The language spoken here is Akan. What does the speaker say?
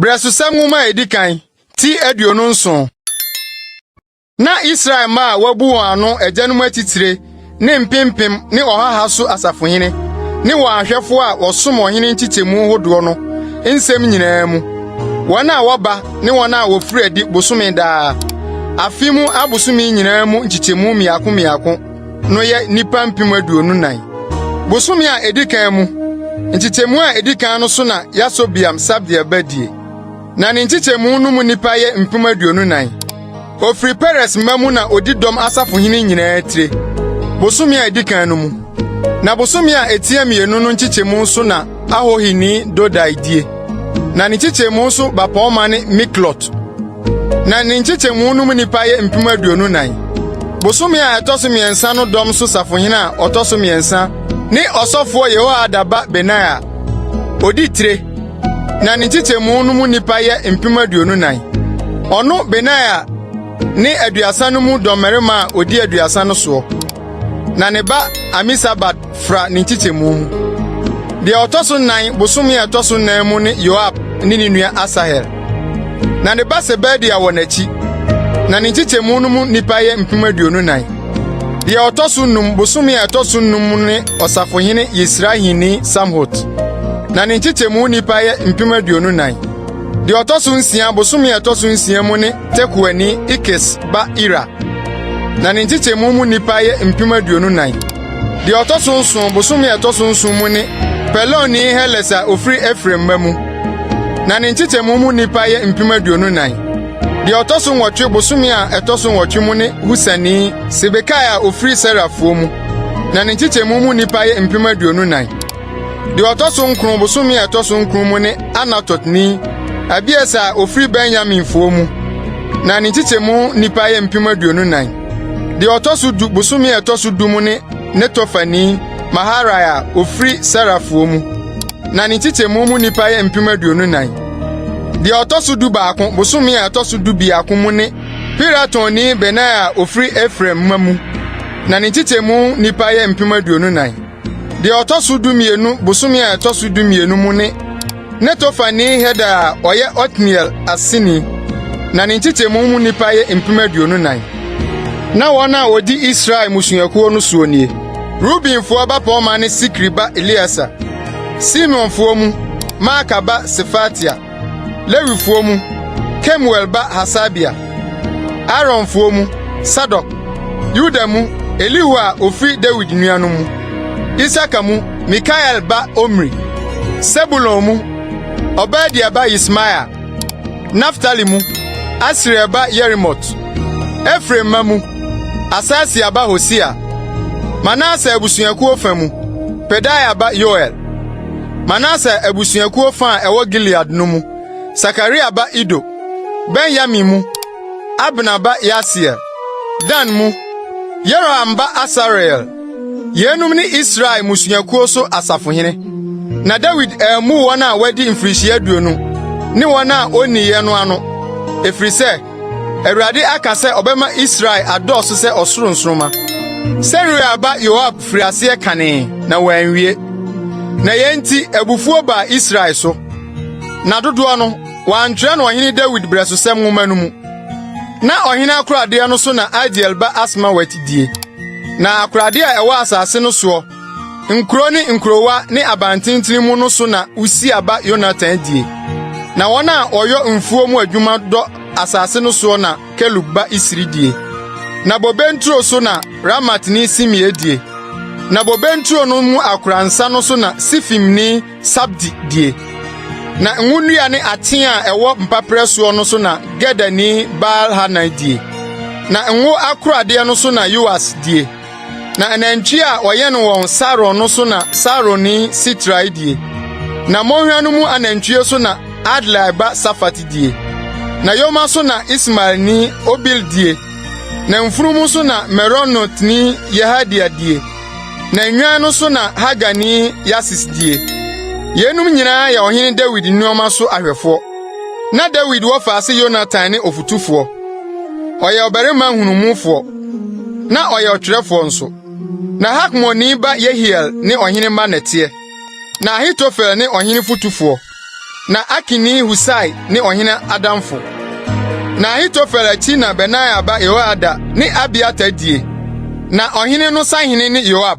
Brɛsosɛm Nwoma a edi kan, ti 27. Na Israel mma a wɔabu wɔn ano agyanom atitire ne mpempem ne ɔhaha so asafohene ne wɔn ahwɛfo a wɔsom ɔhene nkyekyɛmu hodoɔ no nsɛm nyinaa mu, wɔn a wɔba ne wɔn a wofiri adi bosome daa, afe mu abosome nyinaa mu nkyekyɛmu mmiako mmiako no yɛ nnipa 24,000. Bosome a edi kan mu, nkyekyɛmu a edi kan no so na Yasobeam Sabdiel ba die. Na ne nkyekyɛmu no mu nnipa yɛ 24,000. Ofiri Peres mma mu na odi dɔm asafohene nyinaa tire, bosome a edi kan no mu. Na bosome a etia mmienu no nkyekyɛmu so na Ahohini Dodai die. Na ne nkyekyɛmu so bapɔmma ne Miklot. Na ne nkyekyɛmu no mu nnipa yɛ 24,000. Bosome a ɛtɔ so mmiɛnsa no dɔm so safohene a ɔtɔ so mmiɛnsa ne ɔsɔfoɔ Yehoiada ba Benaia. Odi tire, na ne nkyekyɛmu no mu nnipa yɛ 24,000. Ɔno Benaia ne 30 no mu dɔmmarima a odi 30 no soɔ. Na ne ba Amisabad fra ne nkyekyɛmu mu. Deɛ ɔtɔ so nnan bosome a ɛtɔ so nnan mu ne Yoab ne ne nua Asahel. Na ne ba Sebadia wɔ n'akyi, na ne nkyekyɛmu no mu nnipa yɛ 24,000. Deɛ ɔtɔ so num bosome a ɛtɔ so num mu ne ɔsafohene Yisrahini Samhut. Na ne nkyekyɛmu nnipa yɛ 24,000. Deɛ ɔtɔ so nsia bosome a ɛtɔ so nsia mu ne Tekoani Ikes ba Ira. Na ne nkyekyɛmu mu nnipa yɛ 24,000. Deɛ ɔtɔ so nson bosome a ɛtɔ so nson mu ne Pelonni Heles a ofiri Efraim mma mu. Na ne nkyekyɛmu mu nnipa yɛ 24,000. Deɛ ɔtɔ so nwɔtwe bosome a ɛtɔ so nwɔtwe mu ne Husani Sibekai a ofiri Serafoɔ mu. Na ne nkyekyɛmu mu nnipa yɛ 24,000. Deɛ ɔtɔ so nkron bosome a ɛtɔ so nkron mu ne Anatotni Abiesa a ofiri Benyaminfoɔ mu. Na ne nkyekyɛmu nnipa yɛ 24,000. Deɛ ɔtɔ so du bosome a ɛtɔ so du mu ne Netofani Maharai a ofiri Serafoɔ mu. Na ne nkyekyɛmu mu nnipa yɛ 24,000. Deɛ ɔtɔ so dubaako bosome a ɛtɔ so dubiako mu ne Piratonni Benaia a ofiri Efraim mma mu. Na ne nkyekyɛmu nnipa yɛ 24,000. Deɛ ɔtɔ so dumienu bosome a ɛtɔ so dumienu mu ne Netofani Helkai a ɔyɛ Otniel aseni. Na ne nkyekyɛmu mu nnipa yɛ 24,000. Na wɔn a wodi Israel mmusuakuo no soɔ nie: Rubenfoɔ bapɔmma ne Sikri ba Elieser. Simeonfoɔ mu, Maaka ba Sefatia. Lewifoɔ mu, Kemuel ba Hasabia. Aaronfoɔ mu, Sadok. Yuda mu, Elihu a ofiri Dawid nuanom mu. Isakar mu, Mikael ba Omri. Sebulon mu, Obadia ba Yismaia. Naftali mu, Asriel ba Yerimot. Efraim mma mu, Asasia ba Hosea. Manase abusuakuo fa mu, Pedaia ba Yoel. Manase abusuakuo fa a ɛwɔ Gilead no mu, Sakaria ba Ido. Benyamin mu, Abner ba Yaasiel. Dan mu, Yeroham ba Asareel. Yeinom ne Israel mmusuakuo so asafohene. Na Dawid ammu wɔn a wɔadi mfirihyia 20 ne wɔn a wonniiɛ no ano, ɛfiri sɛ, Awurade aka sɛ ɔbɛma Israel adɔɔso sɛ ɔsoro nsoromma. Seruia ba Yoab firi aseɛ kanee, na wanwie. Na yɛn nti abufuo baa Israel so. Na dodoɔ no, wɔantwerɛ no ɔhene Dawid Brɛsosɛm nwoma no mu. Na ɔhene akoradeɛ no so na Adiel ba Asmawet die. Na akoradeɛ a ɛwɔ asase no soɔ, nkuro ne nkurowa ne abantenten mu no so na Usia ba Yonatan die. Na wɔn a wɔyɔ mfuo mu adwuma dɔ asase no soɔ na Kelub ba Isri die. Na bobe nturo so na Ramatni Simei die. Na bobe nturo no mu akoransa no so na Sifimni Sabdi die. Na ngonnua ne aten a ɛwɔ mpaperɛ soɔ no so na Gederni Baal-Hanan die. Na ngo akoradeɛ no so na Yoas die. Na anantwie a wɔyɛn wɔn Saron no so na Saronni Sitrai die. Na mmɔnhwa no mu anantwie so na Adlai ba Safat die. Na yoma so na Ismaelni Obil die. Na mfunumu so na Meronotni Yehadia die. Na nnwan no so na Hagarni Yasis die. Yeinom nyinaa yɛ ɔhene Dawid nneɛma so ahwɛfoɔ. Na Dawid wɔfaase Yonatan ne ɔfotufoɔ. Ɔyɛ ɔbarima nhunumufoɔ. Na ɔyɛ ɔtwerɛfoɔ nso. Na Hakmoni ba Yehiel ne ɔhene mma nɛteɛ. Na Ahitofel ne ɔhene fotufoɔ. Na Arkini Husai ne ɔhene adamfo. Na Ahitofel akyi na Benaia ba Yehoiada ne Abiatar die. Na ɔhene no sahene ne Yoab.